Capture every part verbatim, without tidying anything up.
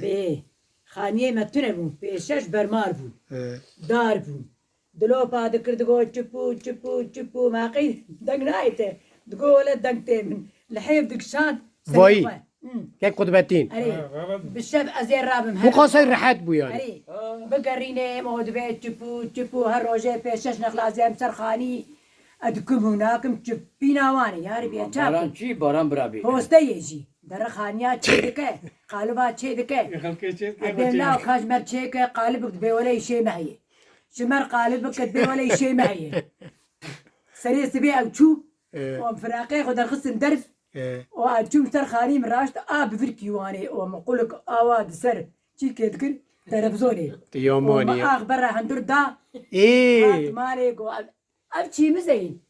Bê, xaniyê me tune bûn, pêşeş bermar bûn. He. Dar bûn. Dilopa dikir, digo çipû, çipû, çipû, me qey deng nayê te. Digo wele deng tê min. Li hêv dikişand, serê Vayî. xwe. Hmm. Kek Qutbetîn. Erê, bi şev ez ê rabim, Bu her qasay rehet bû yani. Erê, bigerîne, em o dibe çipû, çipû, her rojê pêşeş nexlazê em ser xanî. Ez dikim û nakim çipîna wan e, yarî bê çap. Baran çi? Baran bira bê. Hosteyê jî. Derixaniya çê dike, qaliba çê dike. Xelkê çê dike, Ebê xwe çê nav dike. Ka ji mer çê ke, qalibik dibê wele îşê me heye. Ji mer qalibik dibê wele îşê me heye. Serê sibê ew çû, Ee. û em firaqê xwe derxistin derv, Ee. û a çûm ser xanî min raşt, a bi vir kîwanê, û min qulik awa di ser çîkê dikir, televizonê. Tu yamanî Û min ya. ax berra hundur da, Ee. hat malê go, ev, ev çî mizeyîn.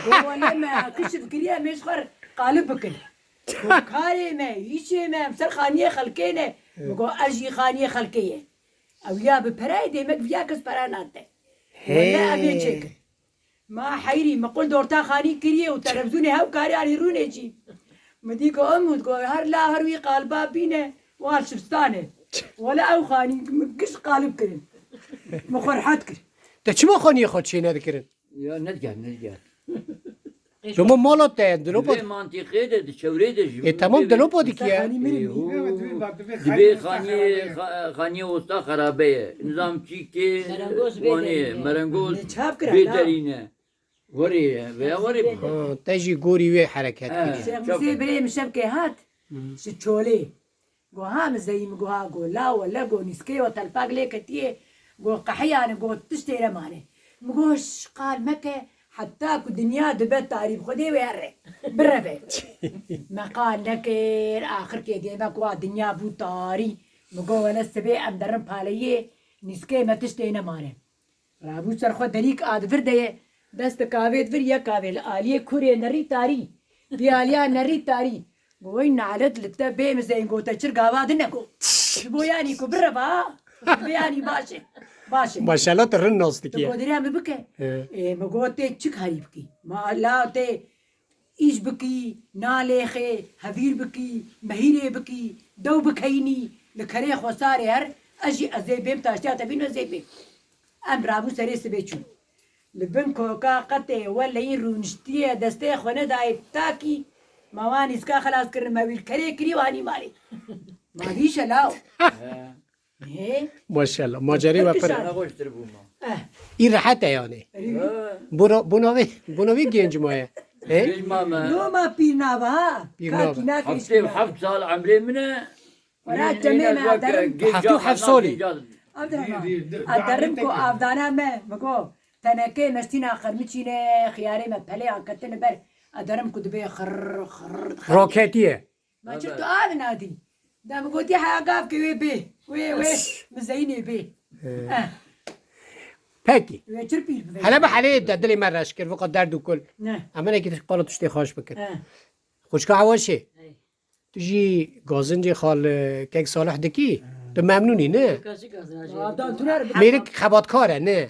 Go wele me kişif kiriye, me ji xwe qalib bikin. Go karê me, îşê me, em ser xaniyê xelkê ne. Min go ev jî xaniyê xelkê ye. Ew ya bi pereyê dê, me viya kes pere nade. Wele ev ê çêkin. Ma heyrî, mi qul dorta xanî kiriye û televizûnê hew karê anî rûnê jî. Mi dî ku em û go her la her wî qaliba bîne, wan şibistane. Wele ew xanî mi giş qalib kirin. Mi xwe rehet kir. Te çima xaniyê xwe çê nedikirin? Ya, nediger, nediger. Şoma mala te ye, dilopa Di vê mantîqê de, di çewrê de ji Ê, temam, dilopa dikiye. Xanî mirin Ê, hû. Di vê xaniyê, xa-, xaniyê osta xerabe ye. Nizam çîkê Merengoz bê wanê, derîne. merengoz Ne çap kira, bê la. derîne. Werê ye, veya werê bû. Ha, te jî gorî wê hereket He. kiriye. Şex Çok Musê iyi. birê min şevkê hat, Hı. ji çolê. Go ha mizeyî, min go ha, go la wele, go nîskê we telpak lê ketiye, go qehiyane, go tiştê re mane. Min go şqal meke, heta ku dinya dibe tarî, bi Xwedê wê here, bireve. Me qal nekir, axirkê dê me ku a dinya bû tarî. Min go wele sibê em derin paleyê, nîskê me tiştê nemane. Rabû ser xwe derîk a di vir de ye, dest di kavê di vir ye kavê li aliyê kurê nerî tarî. Vî aliya nerî tarî. Go wey nalet li te bê mizeyîn go te çir gava din ne go. Ji bo yanî ku bireva, ji bo yanî baş e. Baş e. Maşallah tu rind nas Tu dikiye. godiriya min bike. He. Ê, min got tê çi karî bikî? Ma la tê Îş bikî, nalêxê, hevîr bikî, mehîrê bikî, dew bikeynî, li kerê xwesarê her, ez jî ez ê bêm taştiya te bînim, ez ê bêm. Em rabû serê sibê çûn. Li bin koka qetê weleyî rûniştiye, destê xwe nedayê takî, ma wan nîska xelas kirin, me wî li kerê kirî û hanî malê. Ma dîşe law. He. He? Maşallah, macerê we pir. Kişan. Daha hoştur bu ma. Eh. Î rehet e yani. Erê. He. Buna, buna vê, buna vê genc ma ye. He? Genc ma me. No ma pîr nava ha. Pîr nava. Kakî nake Heft, heft sal emrê min e. Wala Yine, cemê yine me bak, aderim. Genç Heft û heft salî. Genç. Aderim. Aderim ku avdana me, mi go, tenekê mestîna qermiçîne, xiyarê me peleyan ketine ber. Aderim ku dibe xirr, xirr, xirr. Roketiye. Ma çi tu av nadî? Da min gotî heya gav ke wê bê. Wê, wê, mi zeyînê bê. He. Eh. Pekî. Wê çir pîr bibe. Hele bi helê de dilê me reş kir, vika derd û kul. Ne. Em hinekî qala tiştê xweş bikin. He. Xwişka Ewaşê. Hey. Tu jî gazincê xal, e, kek Salih dikî? Tu memnûnî, ne? Kazî gazin, Adan tuner bi- Mêrik xebatkar e, ne?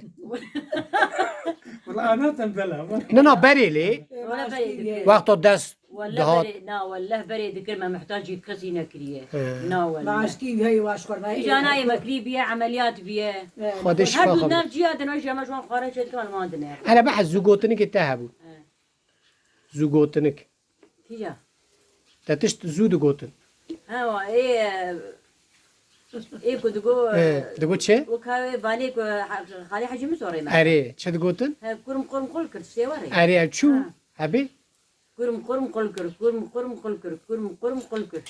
Wala ana tembel e. Ne, na berê lê. Wala berê dikir. Wexta dest Wala dihat. berê, na, wala berê dikir, me muhtacî kesî nekiriye. He. Na, wala. Maaşkî hey waş xorma. Îjana yê me kirî biye, emeliyat biye. He. Xwedê şifa Her xwe du bide. nav ciya din, o jeme ji wan xwarin çê dikim, li wan dine. Hele be, zû gotinikê te hebû. He. Zû gotinik. Kîja? Te tişt zû digotin. Ewa, ê, ê ku digo, Ê, digo çi? Wek ha wê vanê ku ha-, Xalê Hecî min sorê me. Erê, çi digotin? He, kurum kurum qul kir, tiştê were. Erê, ev çû? Ha. Hebê? Kurum kurum qul kir, kurum kurum qul kir, kurum kurum qul kir.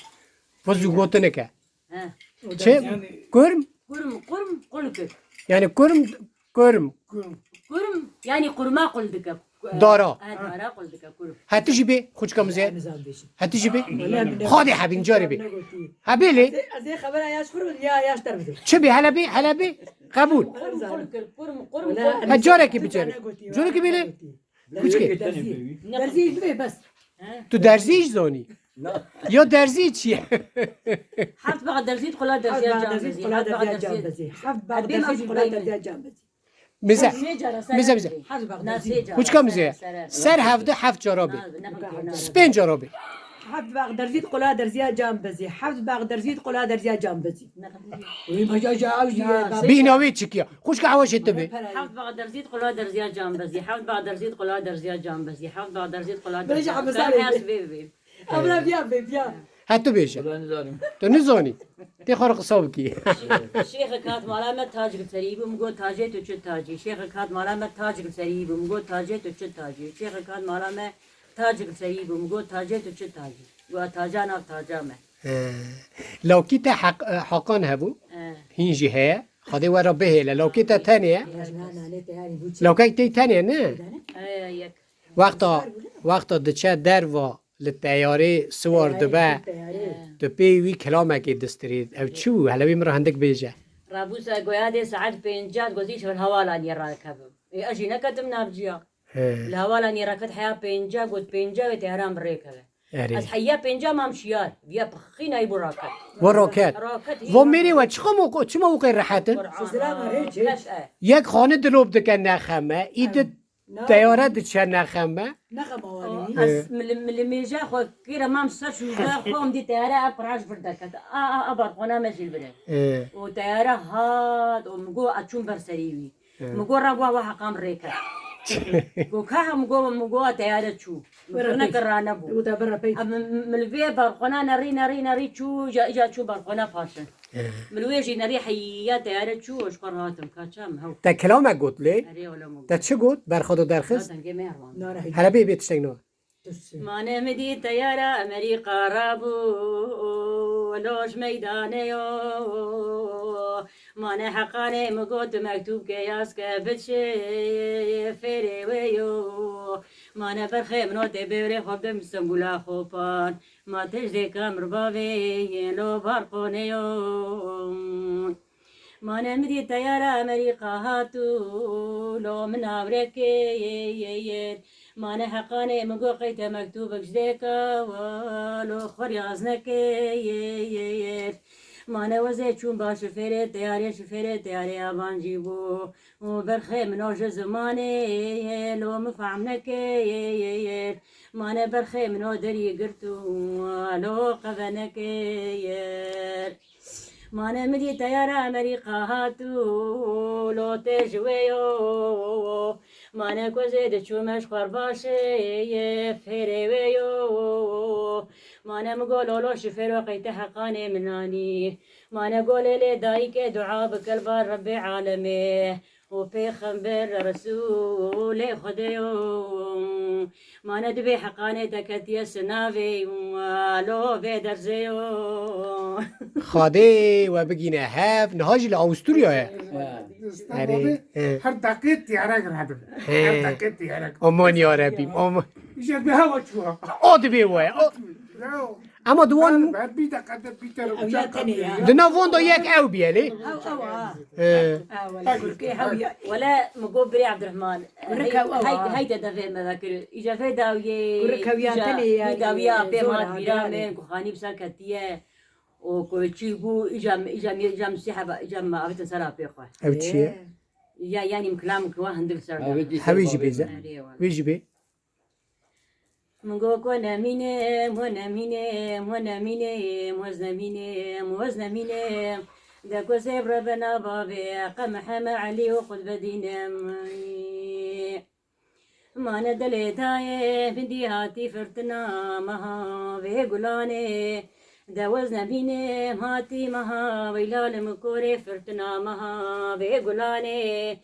Bu zû gotinik e. He. Çi? Kurm? Kurm, kurm, qul kir. Yani kurm, kurm. Kurm, yani kurma qul dike. Dara. He, dara qul dike, kurm. Heti jî bê, xuçka min zê. Heti jî bê. Xadê hebîn carê bê. Hebê lê. Ez ê xebera yaş kurm, ya yaş ter bidim. Çi bê, hele bê, hele bê. Qebûl. Kurm, qul kir, kurm, kurm, qul kir. Ha, carekî bicarê. Carekî bê lê. Kuçkê. Derzî. Derzî bê bes. Tu derzî jî zanî. Ya derzî çi ye? Heft bax derzî, qula derziya can bezî. Heft bax derzî, qula derziya can bezî. Mize. Mize, mize. Kuçka mize. Ser hevde heft cara bê. Spênc cara bê. Heft bax derzît qula derziya cambezî. Heft bax derzît qula derziya cambezî. Wî baca ja ew jî ye. Bîna wê çikiya. Xwişka hewa şê tibê. Heft bax derzît qula derziya cambezî. Heft bax derzît qula derziya cambezî. Heft bax derzît qula derziya cambezî. Bêje Hemza bê. Bê bê. Emre biya bê biya. He tu bêje. Tu nizanî. Tê xwe re qisa bikî. Şêxek hat mala me tac li serî bû, min got tacê tu çi tacî. Şêxek hat mala me tac li serî bû, min got tacê tu çi tacî. Şêxek hat mala me tac li serî bû, min got tacê tu çi tacî. Got taca nav taca me. He. Lawkî te heq, e, heqan hebû. He. Hîn jî heye. Xwedê we re bihêle. Lawkê te tenê ye. He. Lawkek te tenê ne? He, yek. Wexta, wexta diçe derva li teyarê siwar dibe. He. Tu pê wî kilamekê distirî. Ew çi bû? Hele wî min re hindik bêje. Rabûsa goya dê saet pênca gotî ji hevalaniyê rakevim. Ê, ez jî neketim navciya. He. Li hevalaniyê reket heya pênca got pênca wê teyaran bi rê keve. Erê. Ez heya pênca mam şiyar. Viya pixîna î bû raket. We raket. Raket hî. Vo mêrê we çiqa mo-, çima wê qey rehet in? Qur'an. Keş e. Yek xane dilop dike nexeme. Î di teyare diçe nexeme. Nexem awanî. Ez mili, mili mêje xwe kêre mam ser şûze xwe em dî teyare ev quraj vir deket. A, a, a, balkona me jî li vir e. Ê. Û teyare hat û min got ez çûm ber serî wî. He. Min got, "Rabûa we heqan rêke." Got, "Ka he?" Min got, "Min got, a teyare çû." Min got, "Neke ranebû." Û te bere pey. Em, min li vê balkona nerî, nerî, nerî çû, îca, îca çû balkona paşin. He. Min wê jî nerî heya teyare çû, û ji xwe rahatim, ka çem hew. Te kilamek got lê? Erê, wele min got. Te çi got? Berxwe do derxist? Dengê me wan. Nara heyî. Hele bê, bê tiştek no. Mane min dî teyara Amerîka rabû, lo ji meydanê yo. Mane heqanê min got, mektûb ke yaz ke biçe fêrê wê yo. Mane berxê min o tê bêrê xwe bidim Stembûla Xopan. Ma tê ji dêka mirbavê yên lo balkonê yo. Mane min dî teyara Amerîka hat û lo min awirekê yê yê yê. Mane heqanê min got qey te mektûbek ji dêka wa lo xwe riyaz nekê yê yê yê. Mane wezê çûn ba şofêrê teyarê, şofêrê teyarê avancî bû. Û berxê min o ji zimanê lo min fehm nekê yê yê yê. Mane berxê min o derî girt û lo qeve nekê yê. Mane min dî teyara Amerîka hat û lo tê ji wê yo. Mane ku ez ê diçûme ji xwe baş ê fêrê wê yo. Mane min got lolo şifêro qey te heqanê min anî. Mane got lê lê dayikê dua bike li bar Rebbê alemê. û pêxember Resûlê Xwedê yo. Mane dibê heqanê te ketiye sinavê lo vê derzê yo. Xadê we bigîne hev, niha jî li Awusturya ye. Erê, he. Her deqê tiyarek radibe. He. Her deqê tiyarek. Aman ya Rebî, aman. Îşe bi hewa çû. O dibê we. O. Bravo. Ama di wan Her, her bir dakikada bir tane Ew uçak ya tenê ya. Kalkıyor. Di nav wan da yek ew bîye lê. Ew ew a. He. Ew wele gurkê hew ya. Wele min got birê Ebdirehman. Gurik hew ew a. Hey, hey te devê me vekir. Îca vê dawiyê. Gurik hew ya tenê ya. Vê dawiya pê ma bîra me ku xanî bi ser ketiye. Û ku çî bû îca, îca, îca siheba, îca me avêtin sera pê xwe. Ew çi ye? Ya, yanî min kilam ki wa hindik ser de. Hewî jî bê ze. Wê jî bê. Min got ku nemînim, hûn nemînim, hûn nemînim, hûn ez nemînim, hûn ez nemînim. De ku zêb re bena bavê, qe Mihemed Elî û Qutbedînim. Mane dilê dayê, bindî hatî firtina meha vê gulanê. De wez nemînim, hatî meha, weyla li min korê firtina meha vê gulanê.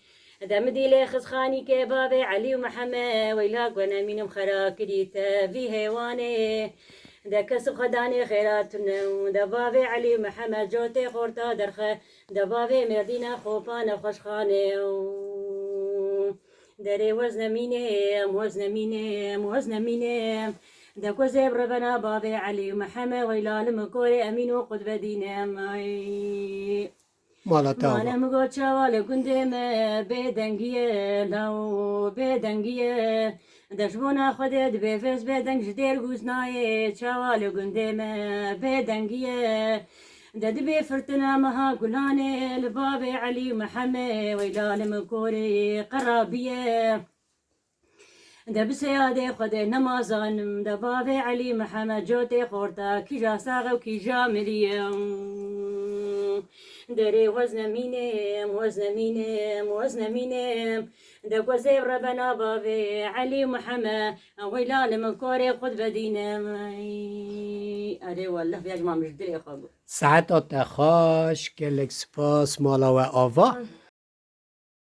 De min dî lê xist xanîkê bavê Elî û Mihemed, weyla ku nemînim xera kirî te vî hêwanê. De kesib xwe danê xêra tune û de bavê Elî û Mihemed cotê xorta derxe, de bavê Mêrdîna Xopane xweşxanê û derê wez nemînê, em wez nemînê, em wez nemînê. De ku zêb revena bavê Elî û Mihemed, weyla li min korê Emîn û Qutbedîn em. Ay. Mala te ava. Mane min got çawa li gundê me bêdengî ye, lawo bêdengî ye. De ji bona Xwedê dibê vêz bêdeng ji dêr gûz nayê, çawa li gundê me bêdengî ye. De dibê firtina meha gulanê, li bavê Elî û Mihemê, weyla li min korê qerabî ye. De bi seyadê Xwedê nemazanim, de bavê Elî Mihemed cotê xorta, kîja sax e û kîja mirî ye. Derê wezne mînêm, wezne mînêm, wezne mînêm. De ku zêv rebena bavê Elî Mihemed, weyla li min korê xwe vedînim. Erê wallah, viya ji ma min ji dilê xwe bû. Saeta te xweş, gelek spas, mala we ava.